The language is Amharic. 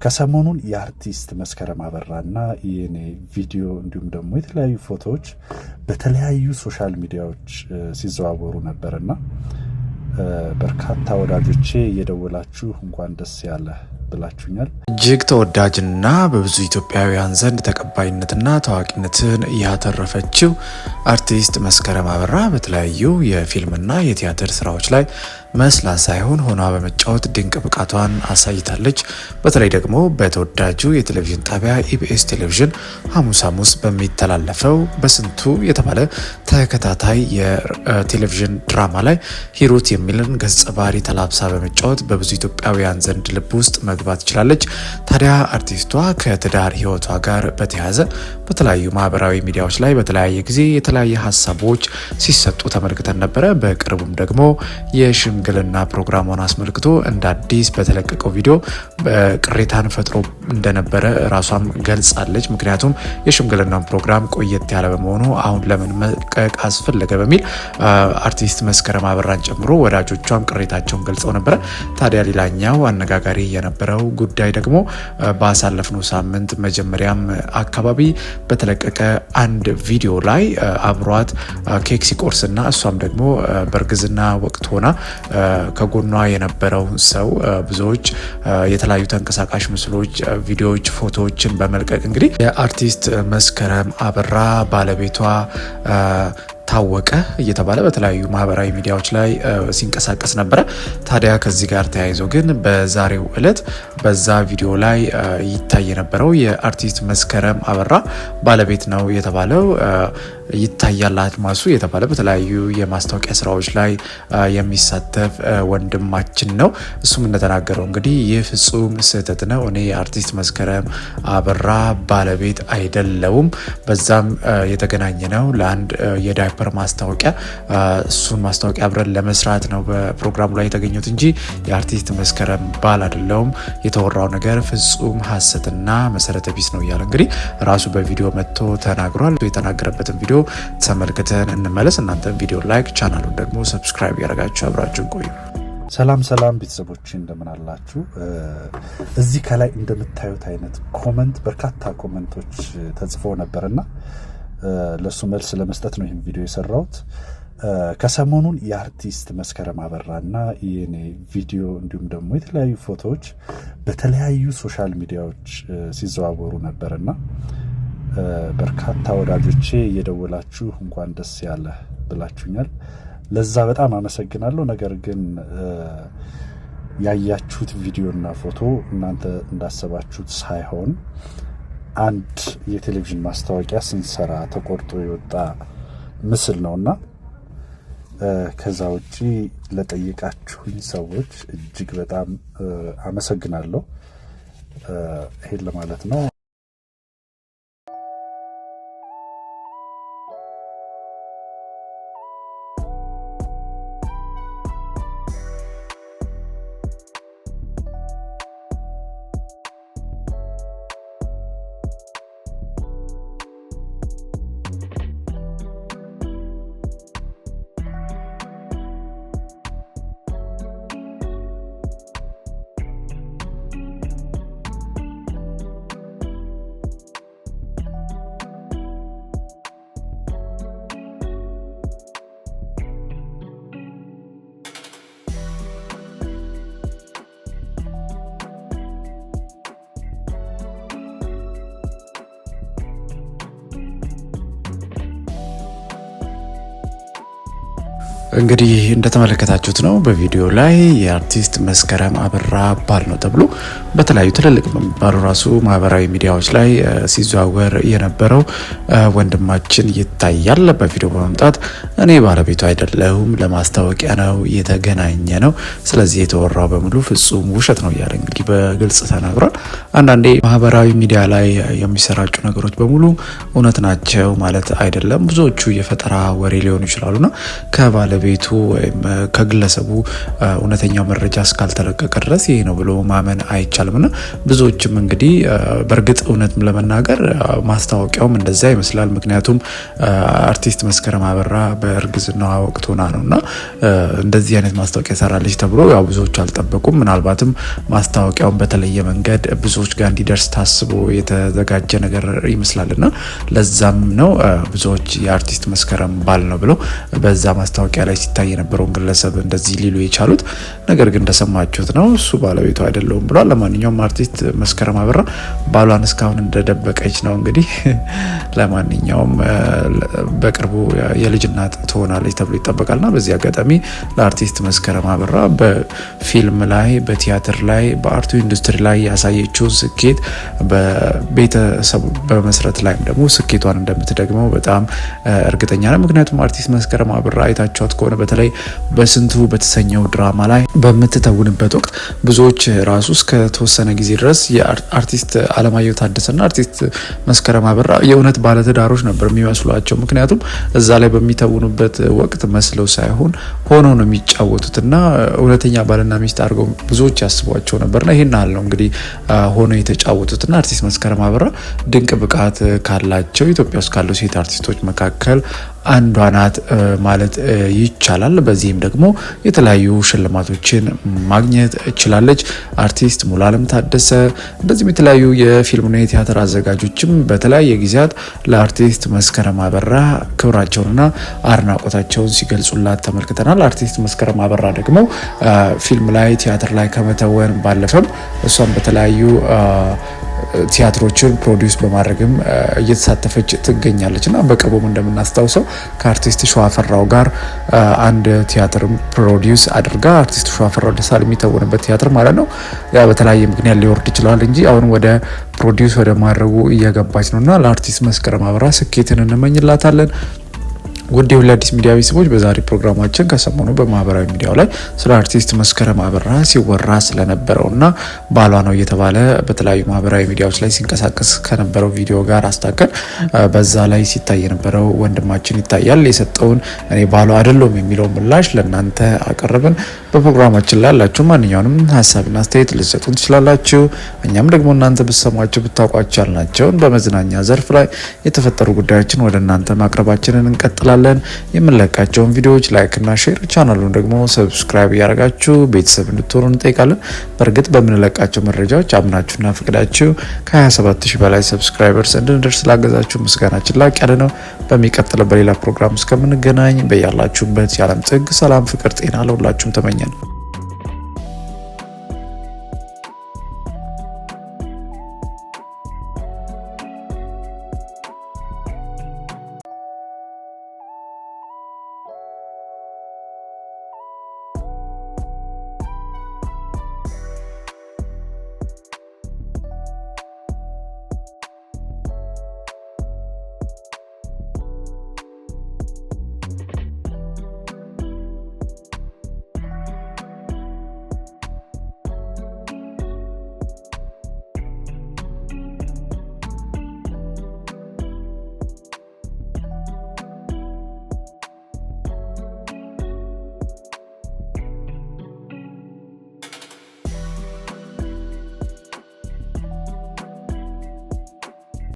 ከሰሞኑን የአርቲስት መስከረም አበራና የኔ ቪዲዮ እንዲሁም ደግሞ የተለያዩ ፎቶዎች በተለያዩ social media ዎች ሲዘዋወሩ ነበርና በርካታ ወዳጆቼ እየደወላችሁ እንኳን ደስ ያለህ ብላችሁኛል። እጅግ ተወዳጅና በብዙ ኢትዮጵያውያን ዘንድ ተቀባይነትና ታዋቂነትን ያተረፈችው አርቲስት መስከረም አበራ በተለያዩ የፊልምና የቲያትር ስራዎች ላይ መስላ ሳይሆን ሆና በመጫወት ድንቅ ብቃቷን አሳይታለች። በተለይ ደግሞ በተወዳጁ የቴሌቪዥን ጣቢያ ኢቢኤስ ቴሌቪዥን ሐሙስ ሐሙስ በሚተላለፈው በስንቱ የተባለ ተከታታይ የቴሌቪዥን ድራማ ላይ ሂሩት የሚልን ገጸ ባህሪ ተላብሳ በመጫወት በብዙ ኢትዮጵያውያን ዘንድ ልብ ውስጥ መግባት ችላለች። ታዲያ አርቲስቷ ከትዳር ሕይወቷ ጋር በተያያዘ በተለያዩ ማህበራዊ ሚዲያዎች ላይ በተለያየ ጊዜ የተለያየ ሀሳቦች ሲሰጡ ተመልክተን ነበረ። በቅርቡም ደግሞ የሽምግልና ፕሮግራሟን አስመልክቶ እንደ አዲስ በተለቀቀው ቪዲዮ ቅሬታን ፈጥሮ እንደነበረ ራሷም ገልጻለች። ምክንያቱም የሽምግልናውን ፕሮግራም ቆየት ያለ በመሆኑ አሁን ለምን መልቀቅ አስፈለገ በሚል አርቲስት መስከረም አበራን ጨምሮ ወዳጆቿም ቅሬታቸውን ገልጸው ነበረ። ታዲያ ሌላኛው አነጋጋሪ የነበረው ጉዳይ ደግሞ ባሳለፍነው ሳምንት መጀመሪያም አካባቢ በተለቀቀ አንድ ቪዲዮ ላይ አብሯት ኬክ ሲቆርስና እሷም ደግሞ በእርግዝና ወቅት ሆና ከጎኗ የነበረው ሰው ብዙዎች የተለያዩ ተንቀሳቃሽ ምስሎች፣ ቪዲዮዎች፣ ፎቶዎችን በመልቀቅ እንግዲህ የአርቲስት መስከረም አበራ ባለቤቷ ታወቀ እየተባለ በተለያዩ ማህበራዊ ሚዲያዎች ላይ ሲንቀሳቀስ ነበረ። ታዲያ ከዚህ ጋር ተያይዞ ግን በዛሬው ዕለት በዛ ቪዲዮ ላይ ይታይ የነበረው የአርቲስት መስከረም አበራ ባለቤት ነው የተባለው ይታያል አድማሱ የተባለ በተለያዩ የማስታወቂያ ስራዎች ላይ የሚሳተፍ ወንድማችን ነው። እሱም እንደተናገረው እንግዲህ ይህ ፍጹም ስህተት ነው። እኔ የአርቲስት መስከረም አበራ ባለቤት አይደለውም። በዛም የተገናኘ ነው ለአንድ የዳይፐር ማስታወቂያ፣ እሱን ማስታወቂያ አብረን ለመስራት ነው በፕሮግራሙ ላይ የተገኙት እንጂ የአርቲስት መስከረም ባል አይደለውም። የተወራው ነገር ፍጹም ሀሰትና መሰረተ ቢስ ነው እያለ እንግዲህ ራሱ በቪዲዮ መጥቶ ተናግሯል። የተናገረበትን ቪዲዮ ተመልክተን እንመለስ። እናንተም ቪዲዮ like፣ ቻናሉን ደግሞ subscribe ያደረጋችሁ አብራችሁን ቆዩ። ሰላም ሰላም ቤተሰቦች እንደምን አላችሁ? እዚህ ከላይ እንደምታዩት አይነት comment፣ በርካታ comment ኦች ተጽፎ ነበርና ለእሱ መልስ ለመስጠት ነው ይህን ቪዲዮ የሰራሁት። ከሰሞኑን የአርቲስት መስከረም አበራና የኔ ቪዲዮ እንዲሁም ደግሞ የተለያዩ ፎቶዎች በተለያዩ social media ዎች ሲዘዋወሩ ነበርና በርካታ ወዳጆቼ እየደወላችሁ እንኳን ደስ ያለህ ብላችሁኛል። ለዛ በጣም አመሰግናለሁ። ነገር ግን ያያችሁት ቪዲዮና ፎቶ እናንተ እንዳሰባችሁት ሳይሆን አንድ የቴሌቪዥን ማስታወቂያ ስንሰራ ተቆርጦ የወጣ ምስል ነውና ከዛ ውጪ ለጠየቃችሁኝ ሰዎች እጅግ በጣም አመሰግናለሁ። ይሄን ለማለት ነው። እንግዲህ እንደተመለከታችሁት ነው በቪዲዮ ላይ የአርቲስት መስከረም አበራ ባል ነው ተብሎ በተለያዩ ትልልቅ በሚባሉ ራሱ ማህበራዊ ሚዲያዎች ላይ ሲዘዋወር የነበረው ወንድማችን ይታያል። በቪዲዮ በመምጣት እኔ ባለቤቱ አይደለሁም፣ ለማስታወቂያ ነው የተገናኘ ነው፣ ስለዚህ የተወራው በሙሉ ፍጹም ውሸት ነው እያለ እንግዲህ በግልጽ ተናግሯል። አንዳንዴ ማህበራዊ ሚዲያ ላይ የሚሰራጩ ነገሮች በሙሉ እውነት ናቸው ማለት አይደለም። ብዙዎቹ የፈጠራ ወሬ ሊሆኑ ይችላሉና ከባለቤቱ ከባለቤቱ ወይም ከግለሰቡ እውነተኛው መረጃ እስካልተለቀቀ ድረስ ይሄ ነው ብሎ ማመን አይቻልም። እና ብዙዎችም እንግዲህ በእርግጥ እውነት ለመናገር ማስታወቂያውም እንደዛ ይመስላል። ምክንያቱም አርቲስት መስከረም አበራ በእርግዝናዋ ወቅት ሆና ነው እና እንደዚህ አይነት ማስታወቂያ ሰራለች ተብሎ ያው ብዙዎች አልጠበቁም። ምናልባትም ማስታወቂያውን በተለየ መንገድ ብዙዎች ጋር እንዲደርስ ታስቦ የተዘጋጀ ነገር ይመስላል እና ለዛም ነው ብዙዎች የአርቲስት መስከረም ባል ነው ብለው በዛ ማስታወቂያ ላይ ሲታይ የነበረውን ግለሰብ እንደዚህ ሊሉ የቻሉት። ነገር ግን እንደሰማችሁት ነው፣ እሱ ባለቤቱ አይደለውም ብሏል። ለማንኛውም አርቲስት መስከረም አበራ ባሏን እስካሁን እንደደበቀች ነው እንግዲህ። ለማንኛውም በቅርቡ የልጅ እናት ትሆናለች ተብሎ ይጠበቃልና በዚህ አጋጣሚ ለአርቲስት መስከረም አበራ በፊልም ላይ፣ በቲያትር ላይ፣ በ art ኡ ኢንዱስትሪ ላይ ያሳየችውን ስኬት በቤተሰብ በመስረት ላይም ደግሞ ስኬቷን እንደምትደግመው በጣም እርግጠኛ ነው። ምክንያቱም አርቲስት መስከረም አበራ አይታችኋት ከሆነ በተለይ በስንቱ በተሰኘው ድራማ ላይ በምትተውንበት ወቅት ብዙዎች ራሱ እስከ ተወሰነ ጊዜ ድረስ የአርቲስት አለማየሁ ታደሰና አርቲስት መስከረም አበራ የእውነት ባለትዳሮች ነበር የሚመስሏቸው። ምክንያቱም እዛ ላይ በሚተውኑበት ወቅት መስለው ሳይሆን ሆኖ ነው የሚጫወቱት እና እውነተኛ ባልና ሚስት አድርገው ብዙዎች ያስቧቸው ነበርና ይህን ያህል ነው እንግዲህ ሆኖ የተጫወቱትና አርቲስት መስከረም አበራ ድንቅ ብቃት ካላቸው ኢትዮጵያ ውስጥ ካሉ ሴት አርቲስቶች መካከል አንዷ ናት ማለት ይቻላል። በዚህም ደግሞ የተለያዩ ሽልማቶችን ማግኘት ችላለች። አርቲስት ሙሉዓለም ታደሰ እንደዚህም የተለያዩ የፊልምና የቲያትር አዘጋጆችም በተለያየ ጊዜያት ለአርቲስት መስከረም አበራ ክብራቸውንና አድናቆታቸውን ሲገልጹላት ተመልክተናል። አርቲስት መስከረም አበራ ደግሞ ፊልም ላይ ቲያትር ላይ ከመተወን ባለፈም እሷም በተለያዩ ቲያትሮችን produce በማድረግም እየተሳተፈች ትገኛለች እና በቅርቡም እንደምናስታውሰው ከአርቲስት ሸዋፈራው ጋር አንድ ቲያትር produce አድርጋ አርቲስት ሸዋፈራው ደሳለኝ የሚተውንበት ቲያትር ማለት ነው። ያ በተለያየ ምክንያት ሊወርድ ይችላል እንጂ አሁን ወደ produce ወደ ማድረጉ እየገባች ነው እና ለአርቲስት መስከረም አበራ ስኬትን እንመኝላታለን። ውድ የሁሉ አዲስ ሚዲያ ቤተሰቦች፣ በዛሬ ፕሮግራማችን ከሰሞኑ በማህበራዊ ሚዲያው ላይ ስለ አርቲስት መስከረም አበራ ሲወራ ስለነበረውና ባሏ ነው እየተባለ በተለያዩ ማህበራዊ ሚዲያዎች ላይ ሲንቀሳቀስ ከነበረው ቪዲዮ ጋር አስታከን በዛ ላይ ሲታይ የነበረው ወንድማችን ይታያል የሰጠውን እኔ ባሏ አይደለሁም የሚለው ምላሽ ለእናንተ አቀረብን። በፕሮግራማችን ላይ ያላችሁ ማንኛውንም ሀሳብና አስተያየት ልትሰጡን ትችላላችሁ። እኛም ደግሞ እናንተ ብትሰሟቸው ብታውቋቸው ያልናቸውን በመዝናኛ ዘርፍ ላይ የተፈጠሩ ጉዳዮችን ወደ እናንተ ማቅረባችንን እንቀጥላለን። የምንለቃቸውን ቪዲዮዎች like እና share፣ ቻናሉን ደግሞ subscribe እያደረጋችሁ ቤተሰብ እንድትሆኑ እንጠይቃለን። በእርግጥ በምንለቃቸው መረጃዎች አምናችሁና ፈቅዳችሁ ከ27 ሺህ በላይ subscribers እንድንደርስ ስላገዛችሁ ምስጋናችን ላቅ ያለ ነው። በሚቀጥለው በሌላ ፕሮግራም እስከምንገናኝ በያላችሁበት የዓለም ጥግ ሰላም፣ ፍቅር፣ ጤና ለሁላችሁም ተመኘን።